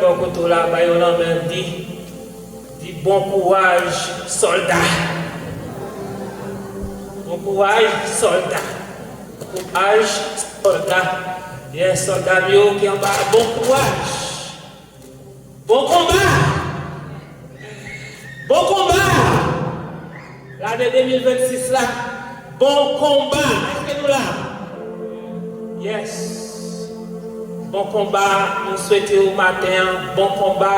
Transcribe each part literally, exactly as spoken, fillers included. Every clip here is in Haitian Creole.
bò kote w la, ba yo lanmen, di, di, bon kouraj, sòlda. Bon kouraj, sòlda. Kouraj, sòlda. Yes, sòlda m yo ki anba, bon kouraj. Bon konba. Bon konba. Lane de mil vennsis la, bon konba. Èske nou la? Yes. Bon konba, nou swete w maten an, bon konba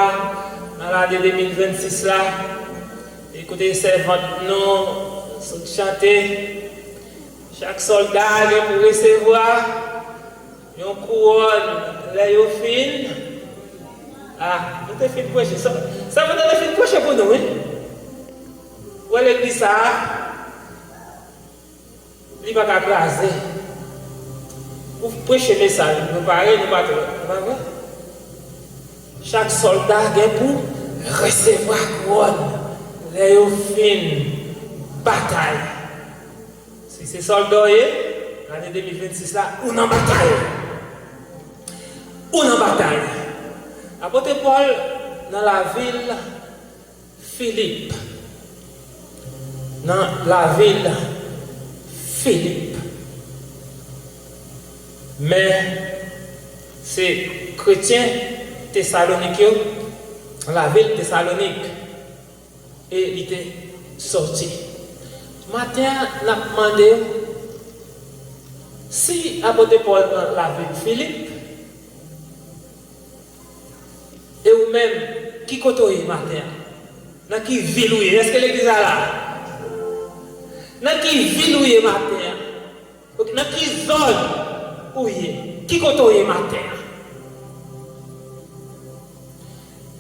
nan lane de mil vennsis la. E kote sèvant nou sot chante, chak sòlda gen pou resevwa yon kouwòn lè yo fin. Ah, nou te fin preche. Sa, sa nou te fin preche pou nou, wi. Wè legliz sa a, li pa ka kraze. Ou preche mesaj, nou pare, nou pa twò. Se pa vre? Chak sòlda gen pou resevwa kouwòn lè yo fin batay. Si se sòlda w ye, lane de mil vennsis la, ou nan batay. Ou nan batay. Apot Pòl nan lavil Filip. Nan lavil Filip. Men, se kretyen Tesalonik yo, lavil Tesalonik. E li te sòti. Maten an, n ap mande w, si apot Pòl nan lavil Filip, e ou menm, ki kote w ye maten an? Nan ki vil ou ye? Èske legliz la la? Nan ki vil ou ye maten an? Ok, nan ki zòn ou ye? Ki kote w ye maten an?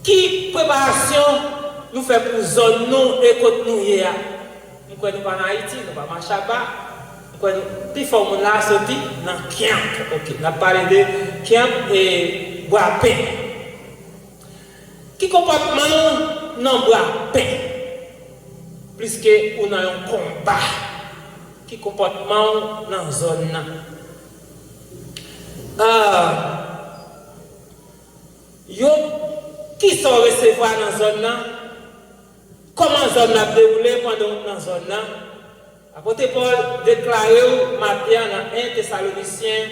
Ki preparasyon nou fè pou zòn nou e kot nou ye a? M kwè nou pa nan Ayiti, nou pa Machaba. M kwè nou, pifò moun la soti nan Kemp. Ok, n ap pale de Kemp e Bwapen. Ki konpòtman w nan Bwapen? Pliske ou nan yon konba. Ki konpòtman w nan zòn nan? Ah, yo, kisa w resevwa nan zòn nan? Kòman zòn nan ap dewoule pandan w nan zòn nan? Apot Pòl deklare w maten an nan en Tesalonisyen,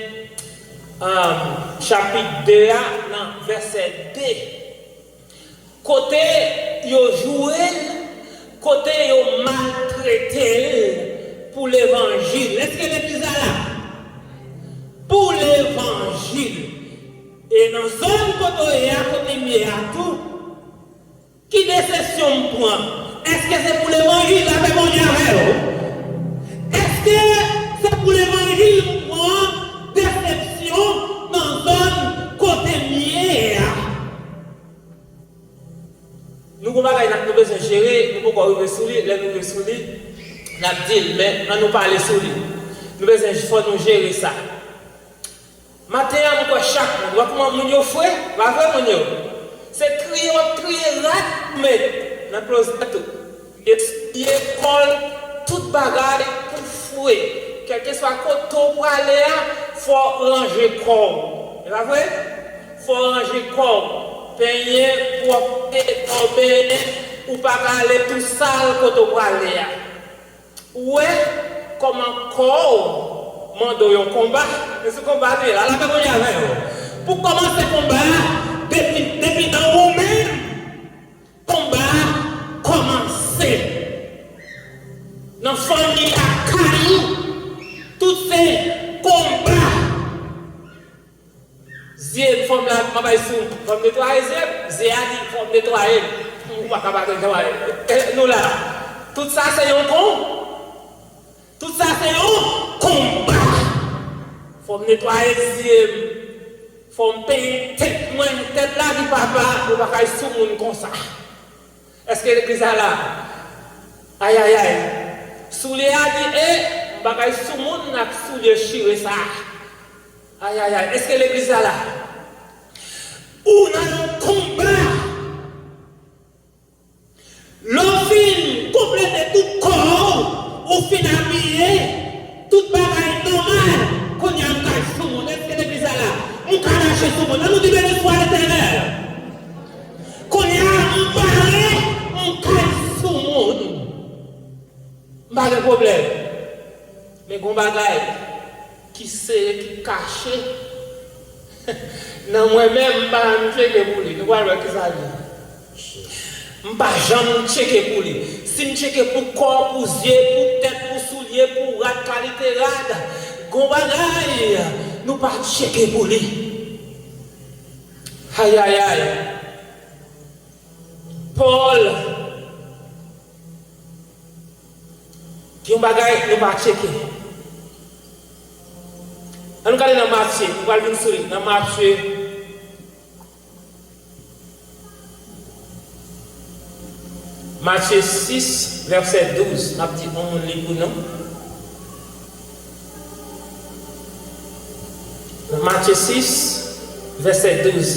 um, chapit de a, nan vèsè de. Kote yo joure l, kote yo maltrete l pou levanjil. Èske legliz la la? Pou levanjil. E nan zòn kote w ye a, kote m ye a tou, ki desepsyon m pran? Èske se pou levanjil? Lapè Bondye avè w. Èske se pou levanjil m pran desepsyon nan zòn kote m ye a? Nou gon bagay n ap, nou bezwen jere, nou poko rive sou li, lè nou rive sou li, n ap di l, men ann nou pale sou li. Nou bezwen, fò nou jere sa. Maten an, m kwè chak moun, w ap kòman moun yo fre, pa vre moun yo? Se kriye w ap kriye rat ou met nan klozèt ou. Eswiye kò l, tout bagay pou fre. Kèlkeswa kote w prale a, fò w ranje kò w. E pa vre? Fò w ranje kò w. Penyen, pwòpte, fò w benyen, ou pa ka ale tou sal kote w prale a. Ou wè kòman kò w mande w yon konba? E se konba li ye la, lapè Bondye avè w. Pou kòmanse konba a, depi, depi nan ou menm, konba a kòmanse. Nan fanmi, lakay ou, tout se konba. Zye m, fò m la, m ap bay sou, fò m netwaye zye m, zye a di fò m netwaye l. Ou pa ka pa netwaye l. E, nou la. Tout sa se yon kon, tout sa se yon konba. Fò m netwaye zye m. Fò m penyen tèt mwen, tèt la di papa, ou pa ka sou moun konsa. Èske legliz la la? Ayayay. Soulye a di, e, m pa ka sou moun ak soulye chire sa. Ayayay, èske legliz la la? Ou nan yon konba. Lè w fin konplete tout kò w, ou fin abiye, tout bagay nòmal, kounye a m ka sou moun. Èske legliz la la? M ka mache sou moun. Ann nou di, beni swa Letènèl. Pa gen pwoblèm. Men gon bagay ki sere, ki kache nan mwen menm, m pa janm tcheke pou li. Nou pral wè kisa l ye. M pa janm tcheke pou li. Si m tcheke pou kò, pou zye, pou tèt, pou soulye, pou rad, kalite rad, gon bagay nou pa tcheke pou li. Ayayay. Pòl gen yon bagay nou pa tcheke. Ann nou gade nan Matye, nou pral vin sou li, nan Matye. Matye sis, vèsè douz, n ap di yon moun li pou nou. Matye sis, vèsè douz.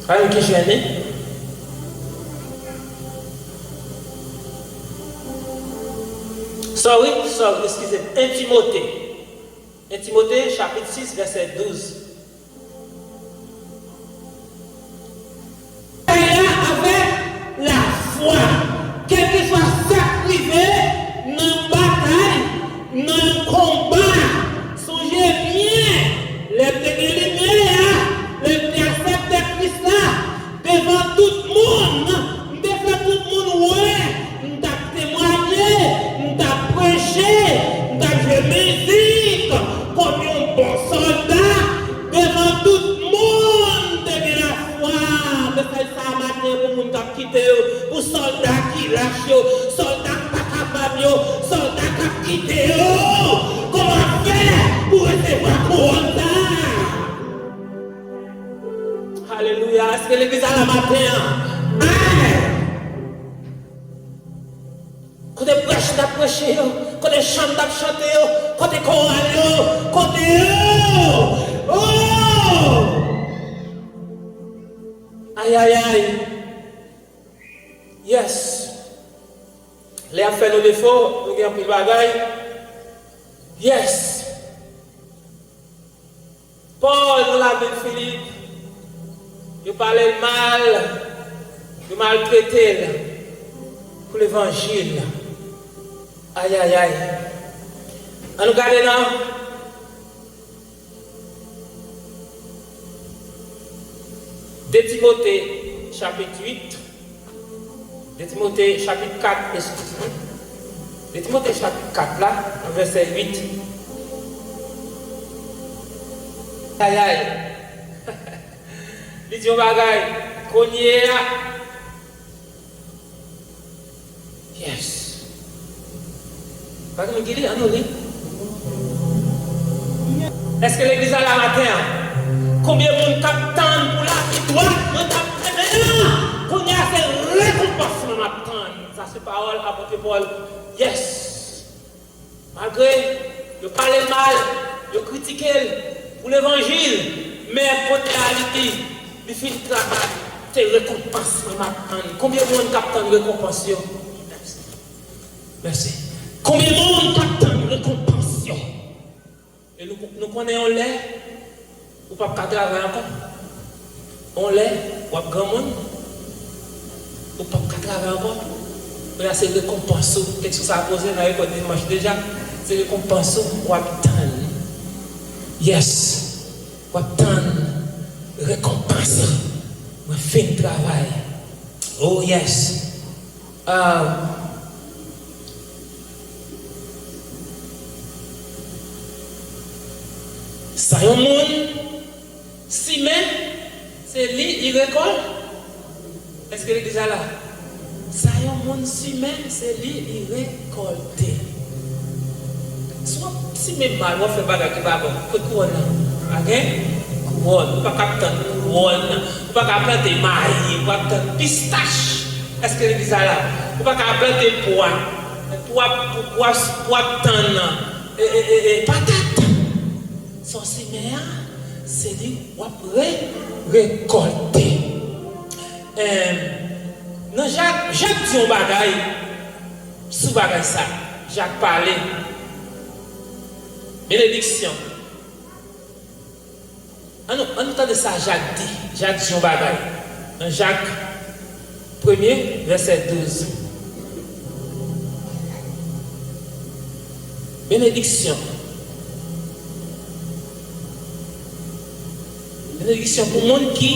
Pa yon ki jene. Sorry, sorry, eskize m. En Timote. En Timote, chapit sis, vèsè douz. Batay la avèk lafwa. Kèlkeswa sa k rive nan batay, nan konba, sonje byen, lè m te gen limyè a, lè m te aksepte Kris la, devan tout moun, m te fè tout moun wè m t ap temwaye, m t ap preche, m t ap jwe mizik kòm yon bon sòlda devan tout moun. M te gen lafwa. Mesaj sa a maten pou moun k ap kite yo, pou sòlda ki lach yo, sòlda k pa kapab yo, sòlda k ap kite yo. Kòman fè pou resevwa kouwòn sa a? Alelouya. Èske legliz la la maten an? Amen. Kote prèch n ap preche yo, kote chan n ap chante yo, kote koral yo, kote yo? Oh! Ayayay. Yes. Lè y ap fè nou defo, nou gen anpil bagay. Yes. Pòl nan lavil Filip, yo pale l mal, yo maltrete l pou levanjil. Ayayay. Ann nou gade nan De Timote, chapit uit. De Timote, chapit kat, eskize m. De Timote, chapit kat la, nan vèsè uit. Ayay. Li di yon bagay, kounye a. Yes. Pa gen moun ki li, ann nou li. Èske legliz la la maten an? Konbyen moun k ap tann pou lavi dwat mwen t ap mennen an? Kounye a se rekonpans mwen m ap tann. Sa se pawòl apot Pòl. Yes. Malgre yo pale l mal, yo kritike l pou levanjil, men kounye a li di, li fin travay, se rekonpans mwen m ap tann. Konbyen moun k ap tann rekonpans yo? Mèsi. Mèsi. Konbyen moun k ap tann rekonpans yo? E nou, nou konnen yon lè, ou p ap ka travay ankò. Yon lè, w ap granmoun, ou p ap ka travay ankò. Kounye a se rekonpans ou. Keksyon sa a poze nan lekòl dimanch deja. Se rekonpans ou w ap tann. Yes. W ap tann rekonpans ou. Mwen fin travay. Oh yes. Ah. Sa yon moun simen, se li li rekòlte. Èske legliz la la? Sa yon moun simen, se li li rekòlte. Si w ap simen mal, w ap fè bagay ki pa bon, kot kouwòn nan? Pa gen kouwòn. Ou pa ka ap tann kouwòn nan. Ou pa ka plante mayi, ou pa ap tann pistach. Èske legliz la la? Ou pa ka plante pwa. Pou w ap, pou, pou w ap, pou w ap tann, e, e, e, e, patat. Sa w simen an, se li w ap re-, rekòlte. Em, nan Jak, Jak di yon bagay sou bagay sa. Jak pale. Benediksyon. Ann nou, ann nou tande sa Jak di. Jak di yon bagay. Nan Jak, Premye, vèsè douz. Benediksyon. Benediksyon pou moun ki,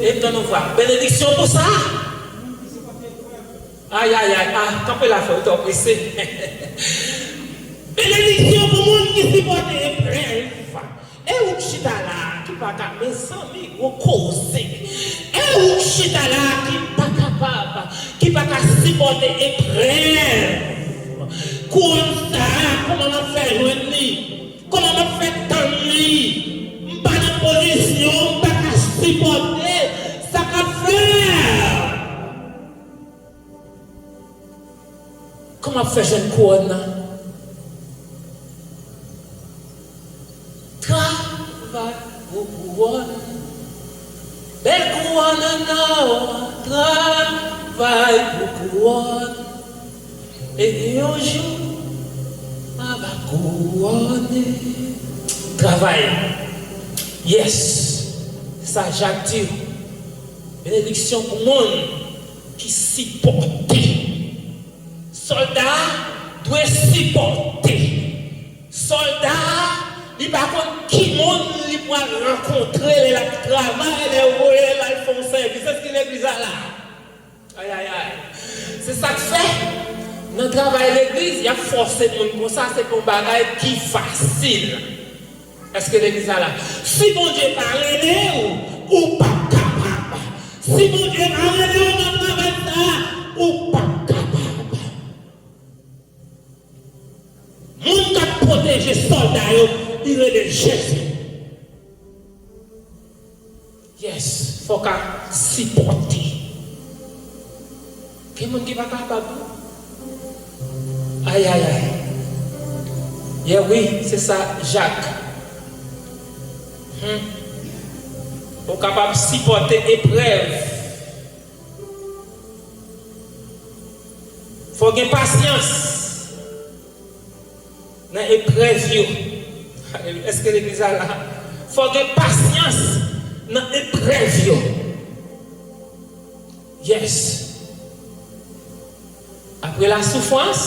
e tann nou vwa. Benediksyon pou sa. Ay, ay, ay, ah, kanpe la, frè, ou twò prese. Benediksyon pou moun ki sipòte eprèv. E ou k chita la a, ki pa ka, mezanmi, gwo koze. E ou k chita la a, ki pa kapab, ki pa ka sipòte eprèv. Kouwòn sa a, kòman m ap fè jwenn li? Kòman m ap fè tann li? M pa nan pozisyon, m pa ka sipòte. Sa k ap fè? Kòman ap fè jwenn kouwòn nan? Travay pou kouwòn. Bèl kouwòn an nò. Travay pou kouwòn. E yon jou, a va kouwone. Travay. Yes. Sa Jak di. Benediksyon pou moun ki sipòte. Sòlda a dwe sipòte. Sòlda a, li pa konn ki moun li pral rankontre lè l ap travay, lè yo voye l al fè yon sèvis. Èske legliz la la? Ay, ay, ay. Se sa k fè, nan travay legliz, y ap fòse moun konsa, se pa yon bagay ki fasil. Èske legliz la la? Si Bondye pa rele w, ou p ap kapab. Si Bondye pa rele w nan travay sa a, ou p ap kapab. Moun k ap pwoteje sòlda yo, li rele Jezi. Yes, fò w ka sipòte. Gen moun ki pa kapab, non. Ay, ay, ay. Yeah, wi, se sa, Jak. Hmm. Ou kapab sipòte eprèv. Fò gen pasyans nan eprèv yo. Alelouya. Èske legliz la la? Fò gen pasyans nan eprèv yo. Yes. Apre la soufrans,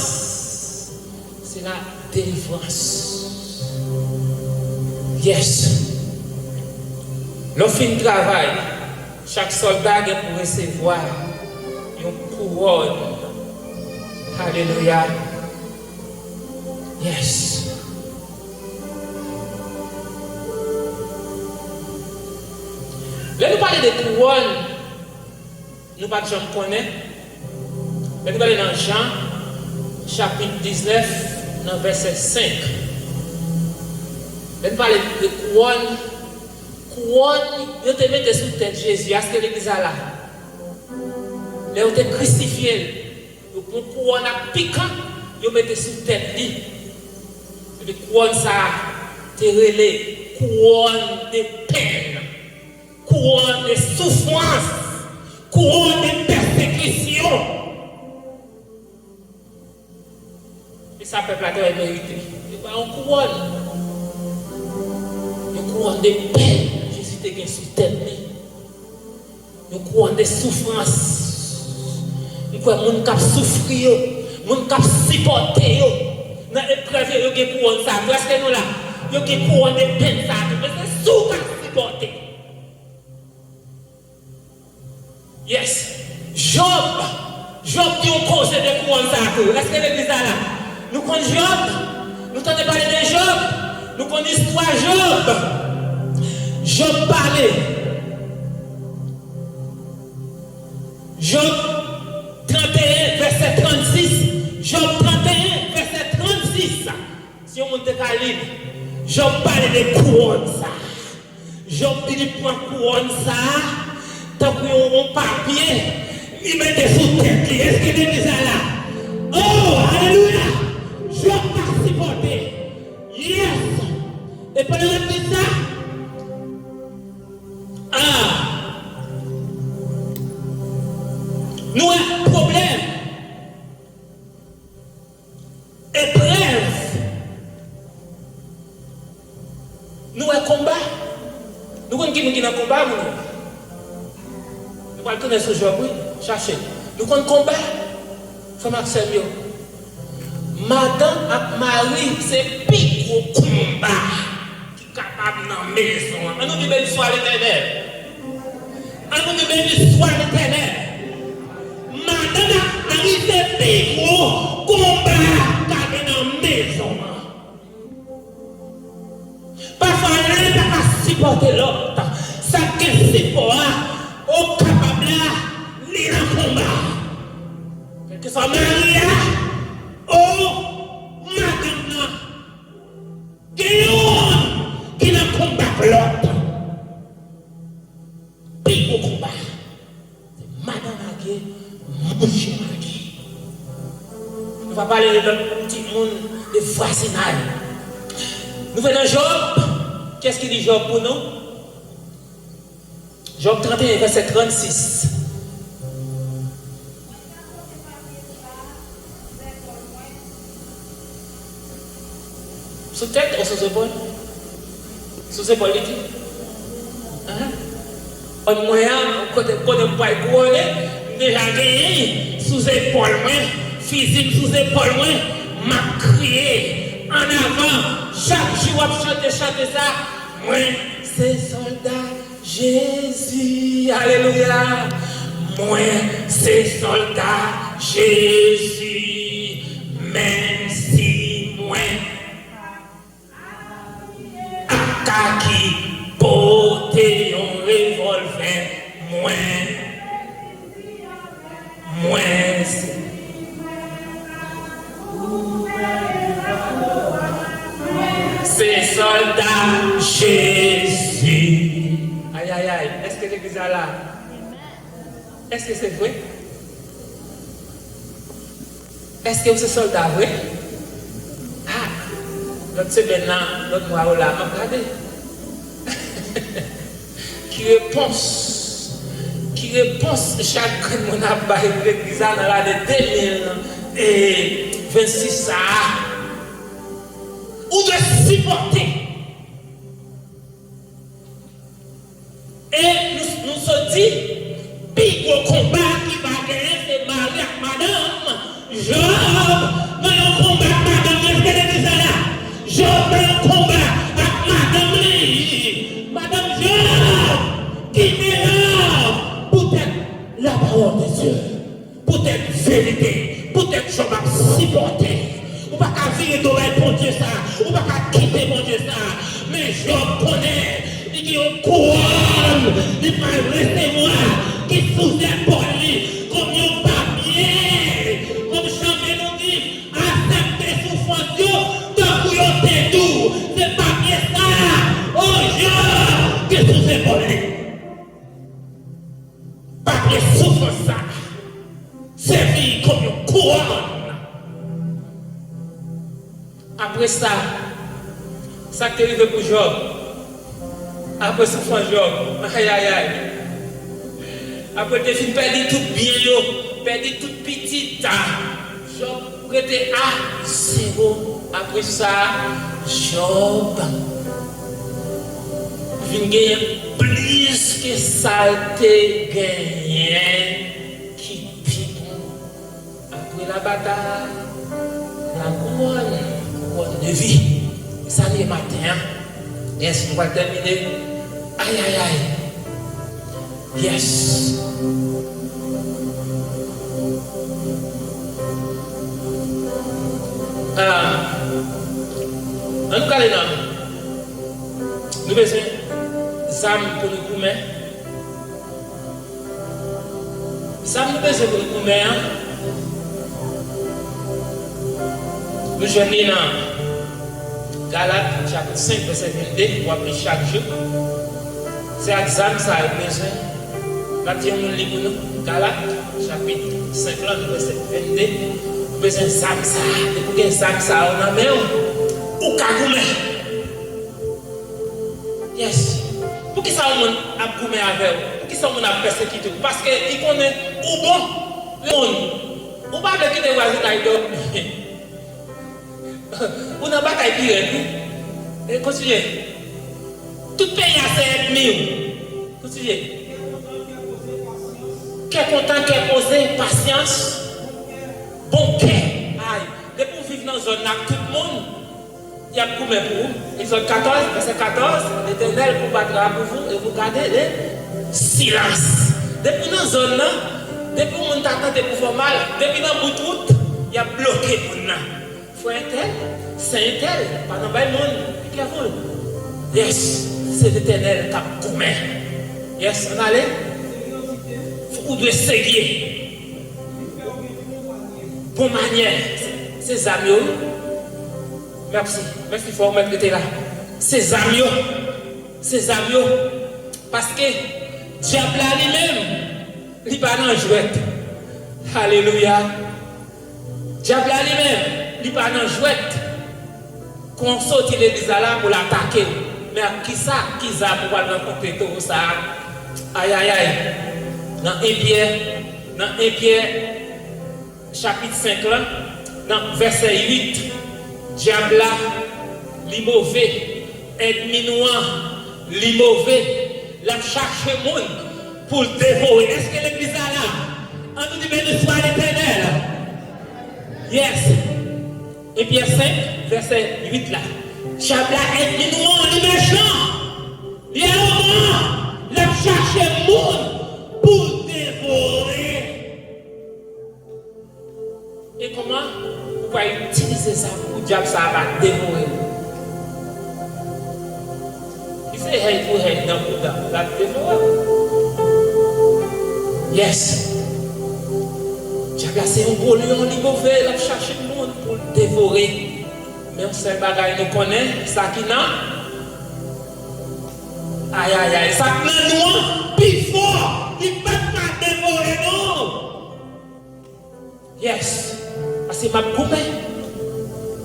se la delivrans. Yes. Lè w fin travay, chak sòlda gen pou resevwa yon kouwòn. Alelouya. Yes. Lè nou pale de kouwòn, nou pa t janm konnen. Lè nou gade nan Jan, chapit diznèf, nan vèsè senk. Lè nou pale de kouwòn, kouwòn yo te mete sou tèt Jezi, èske legliz la la? Lè yo te krisifye l, yo pran kouwòn ak pikan, yo mete sou tèt li. Epi kouwòn sa a te rele kouwòn de pèn. Kouwòn de soufrans, kouwòn de pèsekisyon. E sa pèp la te merite. Yo ba yon kouwòn. Yon kouwòn de pèn Jezi te gen sou tèt li. Yon kouwòn de soufrans. M kwè moun k ap soufri yo, moun k ap sipòte yo, nan eprèv yo, yo gen kouwòn sa a tou. Èske nou la? Yo gen kouwòn de pèn sa a tou. Men se si w ka sipòte. Yes. Jòb. Jòb gen yon koze de kouwòn sa a tou. Èske legliz la la? Nou konn Jòb? Nou tande pale de Jòb? Nou konn istwa Jòb? Jòb pale. Jòb tranteyen, vèsè trannsis. Jòb tranteyen, vèsè trannsis. Si yon moun te ka li l, Jòb pale de kouwòn sa a. Jòb di li pran kouwòn sa a, tankou yon, yon papye, li mete sou tèt li. Èske legliz la la? Oh, alelouya! Jòb pa sipòte. Yes! E pandan n ap di sa, ah, nou wè pwoblèm. Eprèv. Nou wè konba. Nou konn ki moun ki nan konba, moun yo. Pral tounen sou Jòb, wi. Chache. Nou konn konba? Frè m ak sè m yo. Madanm ak mari se pi gwo konba ki kapab nan mezon an. Ann nou di, beniswa Letènèl. Ann nou di, beniswa Letènèl. Madanm ak mari se pi gwo konba k ap gen nan mezon an. Pafwa, youn pa ka sipòte lòt. Sa k gen sipò a, okapab la, li nan konba. Kèlkeswa mari a, o madanm nan, gen youn ki nan konba ak lòt. Pi gwo konba. Se madanm lage, mouche lage. Nou va pale de lòt timoun, de vwazinay. Nou vin nan Jòb. Kiyès ki li Jòb pou nou? Jòb trannteyen, vèsè trannsis. Sou tèt ou sou zepòl? Sou zepòl li di. Ahan. Kòn mwen an, kote, kote m pral kouwonnen, m deja genyen l sou zepòl mwen, fizi m sou zepòl mwen, m ap kriye. Ann avan, chak jou w ap chante chante sa, mwen se sòlda Jezi, alelouya. Mwen se sòlda Jezi, menm si mwen ak kaki pote yon revòlvè, mwen, mwen se Se sòlda Jezi. Ayayay, èske legliz la la? Èske se vre? Èske w se sòlda vre? Ah, lòt semèn nan, lòt mwa yo la, m ap gade. Ki repons, ki repons chak grenn moun ap bay legliz la nan lane de mil vennsis sa a? Ou dwe sipòte. E nou, nou sot di, pi gwo konba ki va genyen se mari ak madanm. Jòb nan yon konba ak madanm li, èske legliz la la? Jòb nan yon konba ak madanm li. Madanm Jòb ki te la poutèt la parole de Dieu, poutèt verite, poutèt Jòb ap sipòte. Ou pa ka vire do bay Bondye sa, ou pa ka kite Bondye sa. Men Jòb konnen li gen yon kouwòn li pral resevwa ki sou zepòl li kòm yon papye. Kòm chanpyon nou di, aksepte soufrans yo tankou yo te dou. Se papye sa, o Jòb, ki sou zepòl li. Papye soufrans sa, sèvi kòm yon kouwòn. Apre sa, sa k te rive pou Jòb? Apre soufrans Jòb, ayayay. Apre l te fin pèdi tout byen yo, pèdi tout pitit, Jòb rete a zewo. Apre sa, Jòb vin genyen plis ke sa l te genyen ki pi bon. Apre la batay, la couronne, couronne de vie. Sa l ye maten an. Yes, nou pral tèmine. Ayayay. Yes. Ah, ann nou gade nan. Nou bezwen zam pou nou goumen. Zam nou bezwen pou nou goumen an, nou jwenn li nan Galat, chapit senk, vèsè vennde, w ap li chak jou. Se ak zam sa a yo bezwen. N ap di yon moun li pou nou. Galat, chapit senk lan, vèsè vennde. Ou bezwen zam sa a. Depi w gen zam sa a yo nan men w, ou ka goumen. Yes. Poukisa yon moun ap goumen avè w? Poukisa yon moun ap pèsekite w? Paske li konnen ou bon. Moun, ou pa vle kite vwazinay dòmi. Ou nan batay pi rèd, wi. E kontinye. Tout peyi a se ènmi w. Kontinye. Kè kontan, kè poze, pasyans, bon kè. Ay, depi w viv nan zòn nan ak tout moun, y ap goumen pou ou. Egzòd katòz, vèsè katòz, L'Éternel combattra pour vous et vous gardez le silence. Depi w nan zòn nan, depi yon moun ta tante pou fè w mal, depi nan bout wout, y ap bloke moun nan. Frè entèl, sè entèl, pa nan bay moun, be careful. Yes, se Letènèl k ap goumen. Yes, ann ale. Fòk ou dwe serye. Bon manyè, se, se zam yo, wi. Mèsi, mèsi fò, mèt rete la. Se zam yo, se zam yo. Paske dyab la li menm, li pa nan jwèt. Alelouya. Dyab la li menm, li pa nan jwèt. Kon w soti legliz la la pou l atake w. Men ak kisa, ki zam ou pral rankontre towo sa a? Ayayay. Nan en Pyè, nan en Pyè, chapit senk lan, nan vèsè uit, dyab la, li move. Ènmi nou an, li move. L ap chache moun pou l devore. Èske legliz la la? Ann nou di, beni swa Letènèl. Yes. En Pyè senk, vèsè uit la. Dyab la, ènmi nou an, li mechan. Li awogan. L ap chache moun pou l devore. E kòman ou pral itilize sa pou dyab sa a pa devore w? Li se hèy pou hèy, dan pou dan, l ap devore w. Yes. Dyab la se yon gwo lyon, li move, l ap chache moun pou l devore. Men yon sèl bagay nou konnen, sa ki nan, ayayay, sa k nan nou an pi fò, li p ap ka devore nou. Yes. Paske m ap goumen.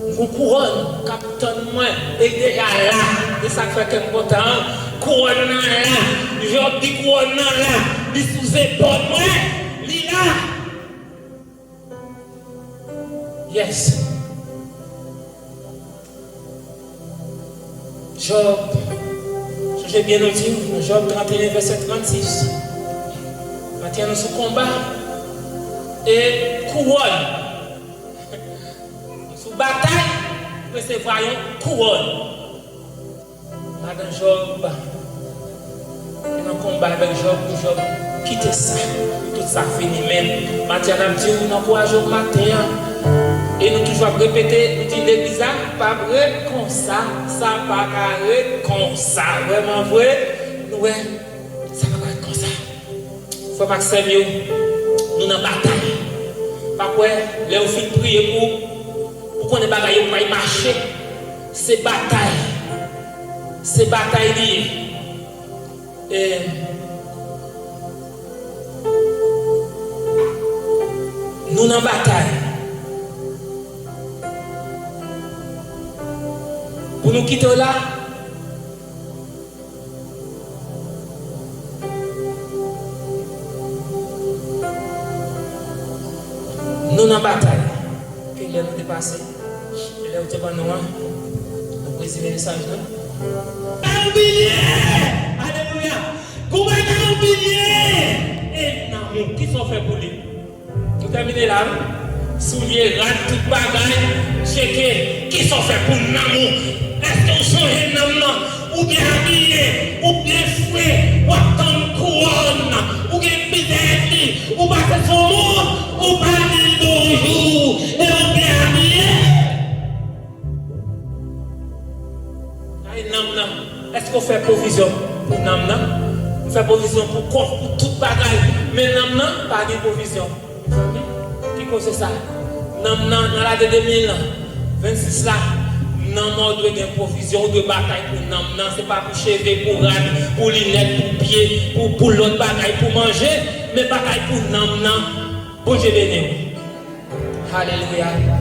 M gon kouwòn k ap tann mwen. E l deja la. E sa k fè kè m kontan an. Kouwòn nan la. Jòb di kouwòn nan la. Li sou zepòl mwen. Li la. Yes. Jòb, sonje byen nou di w, nan Jòb trannteyen, vèsè trannsis, maten an nou sou konba e kouwòn. Nou sou batay, nou resevwa yon kouwòn. Madan Jòb, Te nan konba avèk Jòb pou Jòb kite sa. Tout sa fini, men maten an ap di w, n ankouraje w maten an. E nou toujou ap repete, nou di legliz la p ap ret konsa, sa pa ka ret konsa. Vrèman vre, nou wè, sa pa ka ret konsa. Frè m ak sè m yo, nou nan batay. Pa kwè, lè yo fin priye pou, pou konnen bagay yo pral mache, se batay. Se batay li ye. E nou nan batay. Pou nou kite w la, nou nan batay. Ke lè nou te pase. E lè ou te ban nou an, nou prezime mesaj nou. Ann priye! Alelouya! Gon bagay ann priye! E nanm ou, kisa w fè pou li? Nou tèmine la, wi. Soulye, rad, tout bagay, tcheke. Kisa w fè pou nanm ou? Èske w sonje nanm nan? Ou byen abiye, ou byen fre, w ap tann kouwòn, ou gen plizyè ènmi, ou pase sou moun, ou pa di l bonjou, e ou byen abiye. Ay, nanm nan, èske w fè pwovizyon pou nanm nan? Ou fè pwovizyon pou kò, pou tout bagay, men nanm nan pa gen pwovizyon. Mezanmi, ki koze sa? Nanm nan, nan lane de mil vennsis la, nanm nan ou dwe gen pwovizyon, ou dwe batay pou nanm nan. Se pa pou cheve, pou rad, pou linèt, pou pye, pou, pou lòt bagay, pou manje, men batay pou nanm nan. Bondye beni w. Alelouya.